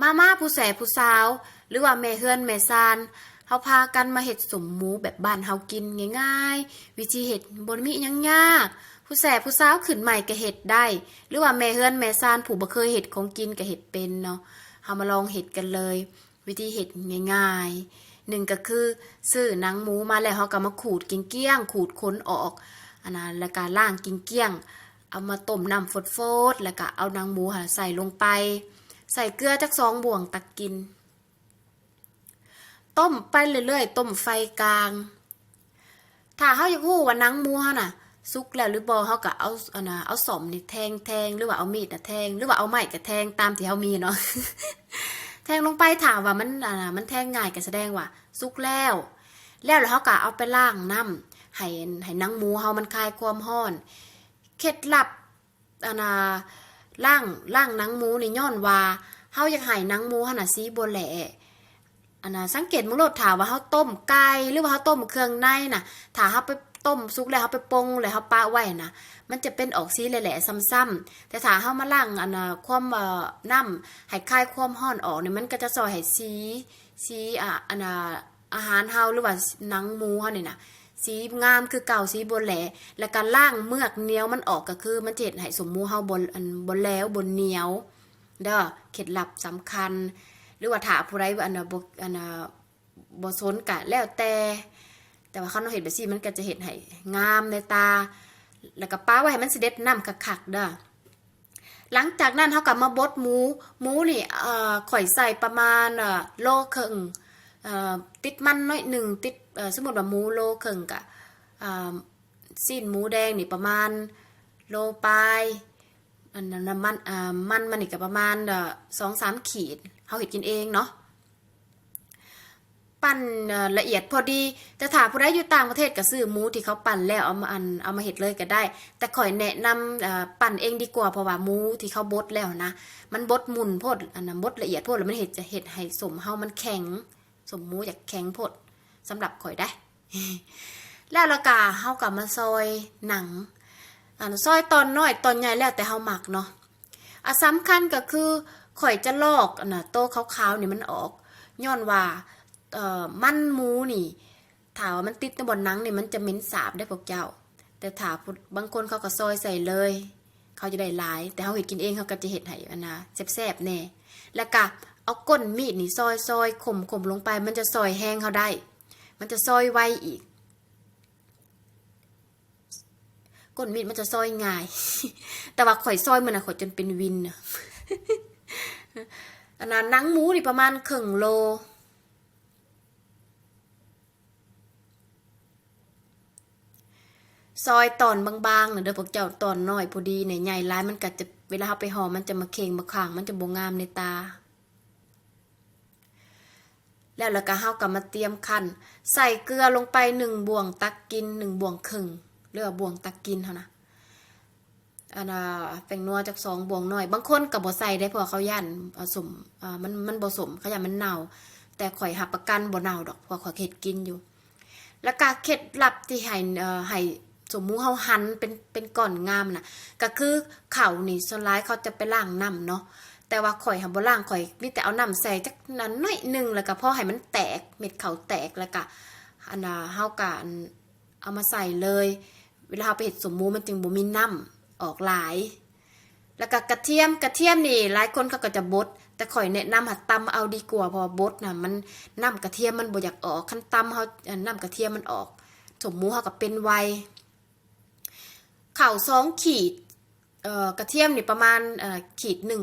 ມາໆ ຜູ້ແສຜູ້ສາວ ຫຼືວ່າແມ່ເຮືອນແມ່ຊານ ເຮົາພາກັນມາເຮັດສົມໝູແບບບ້ານເຮົາກິນງ່າຍໆ. ວິທີເຮັດບໍ່ໄດ້ມີຫຍັງຍາກ. ຜູ້ແສຜູ້ສາວຂຶ້ນໃໝ່ກໍເຮັດໄດ້ ຫຼືວ່າແມ່ເຮືອນແມ່ຊານຜູ້ບໍ່ເຄີຍເຮັດຂອງກິນກໍເຮັດເປັນເນາະ. ເຮົາມາລອງເຮັດກັນເລີຍ. ວິທີເຮັດງ່າຍໆ ໜຶ່ງກໍຄືຊື້ໜັງໝູມາແລ້ວ ເຮົາກໍມາຂູດກິນກ້ຽງ ຂູດຂົນອອກ ອັນນະ ແລ້ວກໍລ້າງກິນກ້ຽງ ເອົາມາຕົ້ມນ້ຳຟົດໆ ແລ້ວກໍເອົາໜັງໝູຫັ້ນໃສ່ລົງໄປ ໃສ່ເກືອຈັກສອງບ່ວງຕັກກິນ ຕົ້ມໄປເລື້ອຍໆ ຕົ້ມໄຟກາງ. ຖ້າເຮົາຢາກຮູ້ວ່າໜັງໝູເຮົານະສຸກແລ້ວຫຼືບໍ່ ເຮົາກໍເອົາ ອັນນະ ເອົາສ້ອມນີ້ແທງໆ ຫຼືວ່າເອົາມີດນະແທງ ຫຼືວ່າເອົາໄມ້ກໍແທງຕາມທີ່ເຮົາມີເນາະ ແທງລົງໄປ. ຖ້າວ່າມັນ ອັນນະ ມັນແທງງ່າຍກໍສະແດງວ່າສຸກແລ້ວ. ແລ້ວ ແລ້ວເຮົາກໍເອົາໄປລ້າງນ້ຳ ໃຫ້ ໃຫ້ໜັງໝູເຮົາມັນຄາຍຄວາມຮ້ອນ. ເຄັດລັບ ອັນນະ ລ້າງ ລ້າງໜັງໝູນີ້ ຍ້ອນວ່າເຮົາຢາກໃຫ້ໜັງໝູຫັ້ນນະສີບໍ່ແຫຼະ. ອັນນະ ສັງເກດເບິ່ງໂລດ ຖ້າວ່າເຮົາຕົ້ມໄກ່ ຫຼືວ່າເຮົາຕົ້ມເຄື່ອງໃນນະ ຖ້າເຮົາໄປຕົ້ມສຸກແລ້ວ ເຮົາໄປປົ່ງ ແລ້ວເຮົາປະໄວ້ນະ ມັນຈະເປັນອອກສີແຫຼະໆຊ້ຳໆ. ແຕ່ຖ້າເຮົາມາລ້າງ ອັນນະ ຄວາມ ເອີ ນ້ຳໃຫ້ຄາຍຄວາມຮ້ອນອອກນີ້ ມັນກໍຈະຊ່ອຍໃຫ້ສີ ສີ ອາ ອັນນະ ອາຫານເຮົາ ຫຼືວ່າໜັງໝູເຮົານີ້ນະ ສີງາມຄືເກົ່າ ສີບໍ່ແຫຼະ. ແລ້ວກໍລ້າງເມືອກໜຽວມັນອອກ ກໍຄືມັນຈະເຮັດໃຫ້ສົມໝູເຮົາບໍ່ ອັນ ບໍ່ແຫຼວ ບໍ່ໜຽວເດີ້. ເຄັດລັບສຳຄັນ ຫຼືວ່າຖ້າຜູ້ໃດ ອັນນະ ບໍ່ ອັນນະ ບໍ່ສົນກະແລ້ວແຕ່ ແຕ່ວ່າຄັນເຮົາເຮັດແບບຊີ້ ມັນກໍຈະເຮັດໃຫ້ງາມໃນຕາ. ແລ້ວກໍປະໄວ້ໃຫ້ມັນສະເດັດນ້ຳຄັກໆເດີ້. ຫຼັງຈາກນັ້ນເຮົາກໍມາບົດໝູ. ໝູນີ້ ເອີ ຂ້ອຍໃສ່ປະມານ ເອີ ໂລເຄິ່ງ ເອີ ຕິດມັນໜ້ອຍໜຶ່ງ ຕິດ ເອີ ສົມມຸດວ່າໝູໂລເຄິ່ງກະ ອາ ຊີ້ນໝູແດງນີ້ປະມານໂລປາຍ ອັນນັ້ນ ນ້ຳມັນ ອາ ມັນມັນນີ້ກໍປະມານ ເອີ ສອງສາມຂີດ ເຮົາເຮັດກິນເອງເນາະ. ປັ້ນ ເອີ ລະອຽດພໍດີ. ແຕ່ຖ້າຜູ້ໃດຢູ່ຕ່າງປະເທດກໍຊື້ໝູທີ່ເຂົາປັ້ນແລ້ວ ເອົາມາ ອັນ ເອົາມາເຮັດເລີຍກໍໄດ້. ແຕ່ຂ້ອຍແນະນຳ ເອີ ປັ້ນເອງດີກວ່າ ເພາະວ່າໝູທີ່ເຂົາບົດແລ້ວນະ ມັນບົດໝຸ່ນໂພດ ອັນນັ້ນ ບົດລະອຽດໂພດ ແລ້ວມັນເຮັດ ຈະເຮັດໃຫ້ສົ້ມເຮົາມັນແຂງ. ສົ້ມໝູຢາກແຂງໂພດສຳລັບຂ້ອຍໄດ໋. ແລ້ວລະກະເຮົາກໍມາຊອຍໜັງ ອັນ ຊອຍຕອນນ້ອຍຕອນໃຫຍ່ແລ້ວແຕ່ເຮົາມັກເນາະ. ອາ ສຳຄັນກໍຄືຂ້ອຍຈະລອກ ອັນນະ ໂຕຂາວໆນີ້ມັນອອກ ຍ້ອນວ່າ ເອີ ມັນໝູນີ້ ຖ້າວ່າມັນຕິດໃນບ່ອນໜັງນີ້ ມັນຈະເໝັນສາບເດ້ພວກເຈົ້າ. ແຕ່ຖ້າຜູ້ ບາງຄົນເຂົາກໍຊອຍໃສ່ເລີຍ ເຂົາຈະໄດ້ຫຼາຍ ແຕ່ເຮົາເຮັດກິນເອງ ເຮົາກໍຈະເຮັດໃຫ້ ອັນນະ ແຊບໆແດ່. ແລ້ວກະເອົາກົ້ນມີດນີ້ຊອຍໆ ຄົມໆລົງໄປ ມັນຈະຊອຍແຮງເຮົາໄດ້ ມັນຈະຊອຍໄວອີກ. ກົ້ນມີດມັນຈະຊອຍງ່າຍ ແຕ່ວ່າຂ້ອຍຊອຍມື້ນັ້ນ ຂ້ອຍຈົນເປັນວິນນະ. ອັນນັ້ນ ໜັງໝູນີ້ປະມານເຄິ່ງໂລ. ຊອຍຕອນບາງໆນະເດີພວກເຈົ້າ ຕອນນ້ອຍພໍດີແດ່ ໃຫຍ່ຫຼາຍມັນກະຈະ ເວລາເຮົາໄປຫໍ່ມັນຈະມາເຄັ່ງມາຄ້າງ ມັນຈະບໍ່ງາມໃນຕາ. ແລ້ວ ແລ້ວກະເຮົາກະມາຕຽມຂັ້ນ ໃສ່ເກືອລົງໄປໜຶ່ງບ່ວງຕັກກິນ ໜຶ່ງບ່ວງເຄິ່ງ ຫຼືວ່າບ່ວງຕັກກິນເຮົານະ. ອັນນະ ແປ້ງນົວຈັກສອງບ່ວງນ້ອຍ ບາງຄົນກໍບໍ່ໃສ່ເດ້ ເພາະວ່າເຂົາຢ້ານ ອາ ສົ້ມ ອາ ມັນ ມັນບໍ່ສົ້ມ ເຂົາຢ້ານມັນເນົ່າ ແຕ່ຂ້ອຍຮັບປະກັນບໍ່ເນົ່າດອກ ເພາະວ່າຂ້ອຍເຮັດກິນຢູ່. ແລ້ວກະເຄັດລັບທີ່ໃຫ້ ເອີ ໃຫ້ສົ້ມໝູເຮົາຫັນເປັນ ເປັນກ້ອນງາມນະ ກະຄືເຂົ້ານີ້ ສ່ວນຫຼາຍເຂົາຈະໄປລ້າງນ້ຳເນາະ ແຕ່ວ່າຂ້ອຍຫັ້ນບໍ່ລ້າງ ຂ້ອຍມີແຕ່ເອົານ້ຳໃສ່ຈັກໜ້ອຍໜຶ່ງ ແລ້ວກະພໍໃຫ້ມັນແຕກ ເມັດເຂົ້າແຕກ ແລ້ວກະ ອັນນະ ເຮົາກະ ເອົາມາໃສ່ເລີຍ ເວລາເຮົາໄປເຮັດສົ້ມໝູມັນຈຶ່ງບໍ່ມີນ້ຳອອກຫຼາຍ. ແລ້ວກໍກະທຽມ ກະທຽມນີ້ຫຼາຍຄົນເຂົາກໍຈະບົດ ແຕ່ຂ້ອຍແນະນຳໃຫ້ຕຳເອົາດີກວ່າ ເພາະວ່າບົດນະ ມັນ ນ້ຳກະທຽມມັນບໍ່ຢາກອອກ ຄັນຕຳເຮົາ ນ້ຳກະທຽມມັນອອກ ສົ້ມໝູເຮົາກໍເປັນໄວ. ເຂົ້າສອງຂີດ ເອີ ກະທຽມນີ້ປະມານ ເອີ ຂີດໜຶ່ງ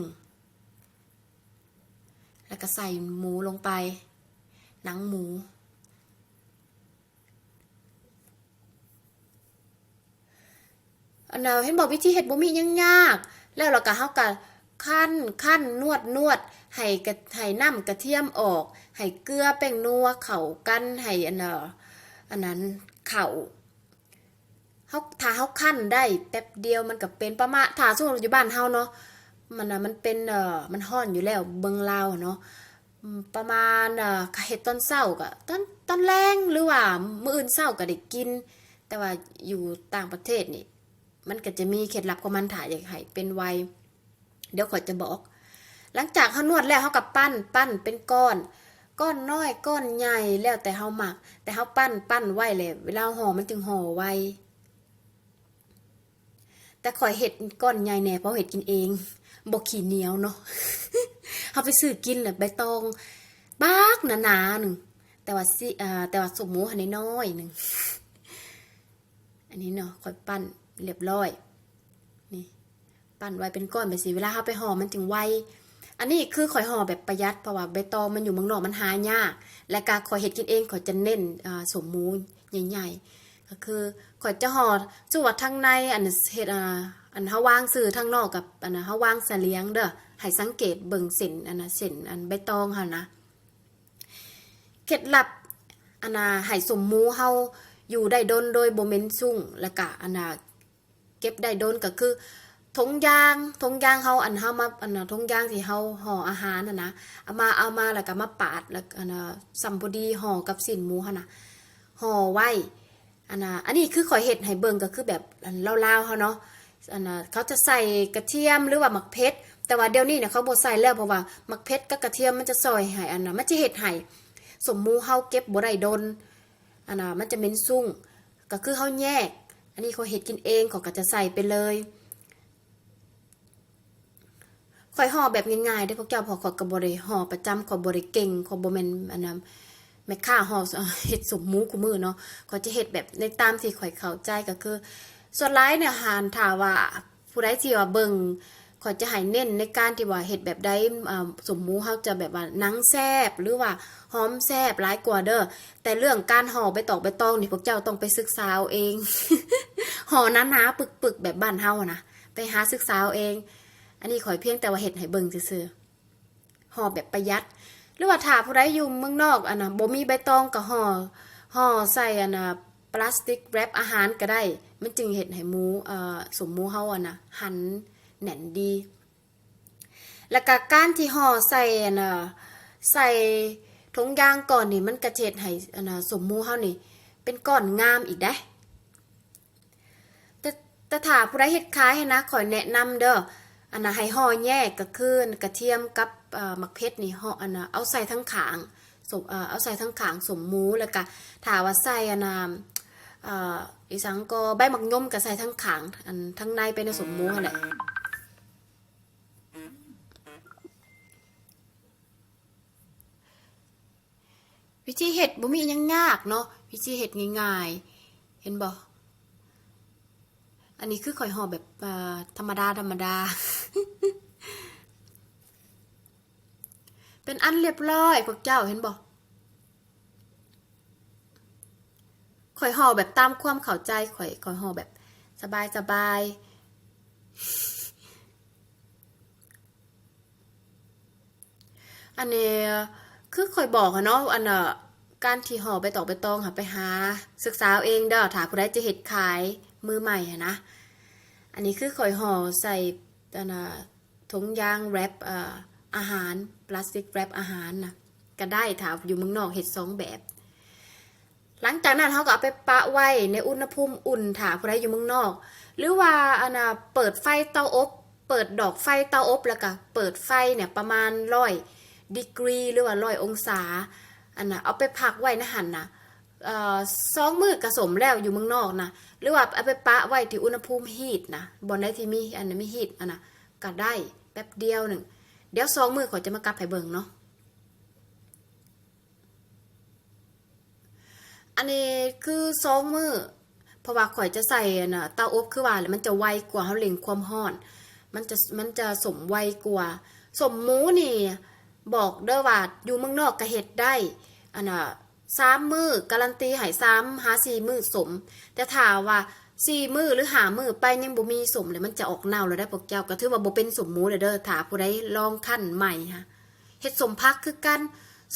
ແລ້ວກໍໃສ່ໝູລົງໄປ ໜັງໝູ. ອັນນະ ເຫັນບໍ່ ວິທີເຮັດບໍ່ມີຫຍັງຍາກ ແລ້ວລະກະເຮົາກະຄັ້ນ ຄັ້ນ ນວດ ນວດ ໃຫ້ກະ ໃຫ້ນ້ຳກະທຽມອອກ ໃຫ້ເກືອແປ້ງນົວເຂົ້າກັນ ໃຫ້ອັນນະ ອັນນັ້ນເຂົ້າ ເຮົາ ຖ້າເຮົາຄັ້ນໄດ້ແປັບດຽວມັນກະເປັນ ປະມານ ຖ້າສົມມຸດຢູ່ບ້ານເຮົາເນາະ ມັນນະ ມັນເປັນ ເອີ ມັນຮ້ອນຢູ່ແລ້ວ ເບິ່ງລາວເນາະ ປະມານ ເອີ ເຮັດຕອນເຊົ້າກະ ຕອນ ຕອນແລງ ຫຼືວ່າມື້ອື່ນເຊົ້າກະໄດ້ກິນ ແຕ່ວ່າຢູ່ຕ່າງປະເທດນີ້ ມັນກະຈະມີເຄັດລັບຂອງມັນ ຖ້າຢາກໃຫ້ເປັນໄວ ດຽວຂ້ອຍຈະບອກ. ຫຼັງຈາກເຮົານວດແລ້ວ ເຮົາກໍປັ້ນ, ປັ້ນເປັນກ້ອນ, ກ້ອນນ້ອຍ, ກ້ອນໃຫຍ່ ແລ້ວແຕ່ເຮົາມັກ, ແຕ່ເຮົາປັ້ນ, ປັ້ນໄວ້ແຫຼະ ເວລາເຮົາຫໍ່ມັນຈຶ່ງຫໍ່ໄວ. ແຕ່ຂ້ອຍເຮັດກ້ອນໃຫຍ່ແດ່ ເພາະເຮັດກິນເອງ ບໍ່ຂີ້ໜຽວເນາະ. ເຮົາໄປຊື້ກິນແລ້ວໃບຕອງບັກໜາໆໜຶ່ງ ແຕ່ວ່າຊິ ເອີ ແຕ່ວ່າສົມໝູຫັ້ນນ້ອຍໆໜຶ່ງ. ອັນນີ້ເນາະ ຂ້ອຍປັ້ນຮຽບຮ້ອຍ ນີ້ ປັ້ນໄວ້ເປັນກ້ອນແບບຊີ້ ເວລາເຮົາໄປຫໍ່ມັນຈຶ່ງໄວ. ອັນນີ້ຄືຂ້ອຍຫໍ່ແບບປະຢັດ ເພາະວ່າໃບຕອງມັນຢູ່ເມືອງນອກມັນຫາຍາກ ແລະກະຂ້ອຍເຮັດກິນເອງ ຂ້ອຍຈະເນັ້ນ ເອີ ສົມໝູໃຫຍ່ໆ ກໍຄືຂ້ອຍຈະຫໍ່ ສົມມຸດວ່າທາງໃນ ອັນເຮັດ ອັນເຮົາວາງຊື່ທາງນອກກັບ ອັນເຮົາວາງສະຫຼຽງເດີ ໃຫ້ສັງເກດເບິ່ງເສັ້ນ ອັນເສັ້ນ ອັນໃບຕອງຫັ້ນນະ. ເຄັດລັບ ອັນນ່າ ໃຫ້ສົມໝູເຮົາຢູ່ໄດ້ດົນໂດຍບໍ່ເໝັນຊຸ່ງ ແລ້ວກະ ອັນນ່າ ເກັບໄດ້ດົນ ກໍຄືຖົງຢາງ, ຖົງຢາງເຮົາ ອັນເຮົາມາ ອັນນ່າ ຖົງຢາງທີ່ເຮົາຫໍ່ອາຫານຫັ້ນນະ ເອົາມາ ເອົາມາ ແລ້ວກະມາປາດ ແລ້ວ ອັນນ່າ ສ່ຳພໍດີຫໍ່ກັບຊີ້ນໝູຫັ້ນນະ ຫໍ່ໄວ້. ອັນນ່າ ອັນນີ້ຄືຂ້ອຍເຮັດໃຫ້ເບິ່ງ ກໍຄືແບບ ອັນລາວໆເຮົາເນາະ ອັນນ່າ ເຂົາຈະໃສ່ກະທຽມ ຫຼືວ່າໝາກເຜັດ ແຕ່ວ່າດຽວນີ້ນະ ເຂົາບໍ່ໃສ່ແລ້ວ ເພາະວ່າໝາກເຜັດກັບກະທຽມມັນຈະຊ່ອຍໃຫ້ ອັນນ່າ ມັນຈະເຮັດໃຫ້ສົມໝູເຮົາເກັບບໍ່ໄດ້ດົນ ອັນນ່າ ມັນຈະເໝັນຊຸ່ງ ກໍຄືເຮົາແຍກ. ອັນນີ້ຂ້ອຍເຮັດກິນເອງ ຂ້ອຍກໍຈະໃສ່ໄປເລີຍ. ຂ້ອຍຫໍ່ແບບງ່າຍໆເດ້ພວກເຈົ້າ ເພາະຂ້ອຍກໍບໍ່ໄດ້ຫໍ່ປະຈຳ ຂ້ອຍບໍ່ໄດ້ເກັ່ງ ຂ້ອຍບໍ່ແມ່ນ ອັນນ່າ ແມ່ຄ້າຫໍ່ ເຮັດສົມໝູຄູ່ມື້ເນາະ ຂ້ອຍຈະເຮັດແບບໃນຕາມທີ່ຂ້ອຍເຂົ້າໃຈ ກໍຄືສ່ວນຫຼາຍເນື້ອຫາ ຖ້າວ່າຜູ້ໃດທີ່ວ່າເບິ່ງ ຂ້ອຍຈະໃຫ້ເນັ້ນໃນການທີ່ວ່າເຮັດແບບໃດ ເອີ ສົມໝູເຮົາຈະແບບວ່າໜັງແຊບ ຫຼືວ່າຫອມແຊບຫຼາຍກວ່າເດີ. ແຕ່ເລື່ອງການຫໍ່ໃບຕອກໃບຕອງນີ້ ພວກເຈົ້າຕ້ອງໄປສຶກສາເອົາເອງ ຫໍ່ໜາໆປຶກໆແບບບ້ານເຮົາຫັ້ນນະ ໄປຫາສຶກສາເອົາເອງ. ອັນນີ້ຂ້ອຍພຽງແຕ່ວ່າເຮັດໃຫ້ເບິ່ງຊື່ໆ ຫໍ່ແບບປະຢັດ ຫຼືວ່າຖ້າຜູ້ໃດຢູ່ເມືອງນອກ ອັນນ່າ ບໍ່ມີໃບຕອງກໍຫໍ່ ຫໍ່ໃສ່ ອັນນ່າ ປລາສຕິກແຣັບອາຫານກໍໄດ້ ມັນຈຶ່ງເຮັດໃຫ້ໝູ ເອີ ສົມໝູເຮົາ ອັນນ່າ ຫັນແໜ້ນດີ. ແລ້ວກໍການທີ່ຫໍ່ໃສ່ ອັນນ່າ ໃສ່ຖົງຢາງກ່ອນນີ້ ມັນກໍຈະເຮັດໃຫ້ ອັນນ່າ ສົມໝູເຮົານີ້ເປັນກ້ອນງາມອີກເດ້. ແຕ່ ແຕ່ຖ້າຜູ້ໃດເຮັດຂາຍຫັ້ນນະ ຂ້ອຍແນະນຳເດີ ອັນນ່າ ໃຫ້ຫໍ່ແຍກ ກໍຄືກະທຽມກັບ ເອີ ໝາກເຜັດນີ້ ຫໍ່ ອັນນ່າ ເອົາໃສ່ທາງຂ້າງ ສົມ ເອີ ເອົາໃສ່ທາງຂ້າງສົມໝູ ແລ້ວກະຖ້າວ່າໃສ່ ອັນນ່າ ເອີ ອີ່ຫຍັງກໍໃບໝາກຍົມກໍໃສ່ທາງຂ້າງ ອັນ ທາງໃນໄປໃນສົມໝູຫັ້ນແຫຼະ. ວິທີເຮັດບໍ່ມີຫຍັງຍາກເນາະ ວິທີເຮັດງ່າຍໆ ເຫັນບໍ່? ອັນນີ້ຄືຂ້ອຍຫໍ່ແບບ ເອີ ທຳມະດາ ທຳມະດາ ເປັນອັນຮຽບຮ້ອຍ ພວກເຈົ້າເຫັນບໍ່? ຂ້ອຍຫໍ່ແບບຕາມຄວາມເຂົ້າໃຈຂ້ອຍ ຂ້ອຍຫໍ່ແບບສະບາຍໆ. ອັນນີ້ຄືຂ້ອຍບອກຫັ້ນເນາະ ອັນ ເອີ ການທີ່ຫໍ່ໃບຕອກໃບຕອງຫາ ໄປຫາສຶກສາເອົາເອງເດີ ຖ້າຜູ້ໃດຈະເຮັດຂາຍມືໃໝ່ຫັ້ນນະ. ອັນນີ້ຄືຂ້ອຍຫໍ່ໃສ່ ອັນ ເອີ ຖົງຢາງແຣັບ ເອີ ອາຫານ ປລາສຕິກແຣັບອາຫານນະ ກະໄດ້ ຖ້າຢູ່ເມືອງນອກເຮັດສອງແບບ. ຫຼັງຈາກນັ້ນເຮົາກໍເອົາໄປປະໄວ້ໃນອຸນຫະພູມອຸ່ນ ຖ້າຜູ້ໃດຢູ່ເມືອງນອກ ຫຼືວ່າ ອັນນ່າ ເປີດໄຟເຕົາອົບ ເປີດດອກໄຟເຕົາອົບ ແລ້ວກໍເປີດໄຟເນຍປະມານຮ້ອຍດີກຣີ ຫຼືວ່າຮ້ອຍອົງສາ ອັນນ່າ ເອົາໄປພັກໄວ້ໃນຫັ້ນນະ ເອີ ສອງມື້ກໍສົມແລ້ວ ຢູ່ເມືອງນອກນະ ຫຼືວ່າເອົາໄປປະໄວ້ທີ່ອຸນຫະພູມຮີດນະ ບ່ອນໃດທີ່ມີ ອັນນ່າ ມີຮີດ ອັນນ່າ ກໍໄດ້ແປັບດຽວໜຶ່ງ. ດຽວສອງມື້ຂ້ອຍຈະມາກັບໃຫ້ເບິ່ງເນາະ. ອັນນີ້ຄືສອງມື້ ເພາະວ່າຂ້ອຍຈະໃສ່ ອັນນ່າ ເຕົາອົບ ຄືວ່າແຫຼະ ມັນຈະໄວກວ່າ ເຮົາເລັ່ງຄວາມຮ້ອນ ມັນຈະ ມັນຈະສົມໄວກວ່າ. ສົມໝູນີ້ບອກເດີວ່າ ຢູ່ເມືອງນອກກໍເຮັດໄດ້ ອັນນ່າ ສາມມື້ ກາຣັນຕີໃຫ້ສາມຫາສີ່ມື້ສົມ ແຕ່ຖ້າວ່າສີ່ມື້ ຫຼື ຫ້າມື້ໄປຍັງບໍ່ມີສົມເລີຍ ມັນຈະອອກເນົ່າແລ້ວເດີພວກເຈົ້າ ກໍຖືວ່າບໍ່ເປັນສົມໝູແລ້ວເດີ. ຖ້າຜູ້ໃດລອງຄັ້ນໃໝ່ຫະ ເຮັດສົມຜັກຄືກັນ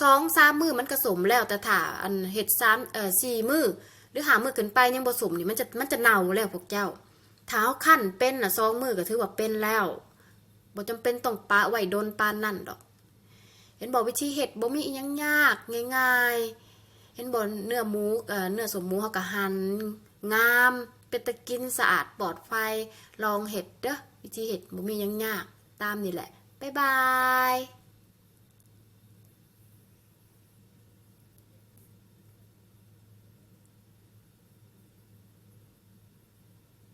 ສອງສາມມື້ມັນກໍສົມແລ້ວ ແຕ່ຖ້າ ອັນ ເຮັດສາມ ເອີ ສີ່ມື້ ຫຼື ຫ້າມື້ຂຶ້ນໄປຍັງບໍ່ສົມນີ້ ມັນຈະ ມັນຈະເນົ່າແລ້ວພວກເຈົ້າ. ຖ້າເຮົາຄັ້ນເປັນນະ ສອງມື້ກໍຖືວ່າເປັນແລ້ວ ບໍ່ຈຳເປັນຕ້ອງປະໄວ້ດົນປານນັ້ນດອກ. ເຫັນບໍ່ ວິທີເຮັດບໍ່ມີອີ່ຫຍັງຍາກ ງ່າຍໆ. ເຫັນບໍ່ ເນື້ອໝູ ເອີ ເນື້ອສົມໝູເຮົາກໍຫັນງາມ ເປັນຕາກິນ ສະອາດ ປອດໄພ. ລອງເຮັດເດີ ວິທີເຮັດບໍ່ມີຫຍັງຍາກ ຕາມນີ້ແຫຼະ. ບາຍບາຍ.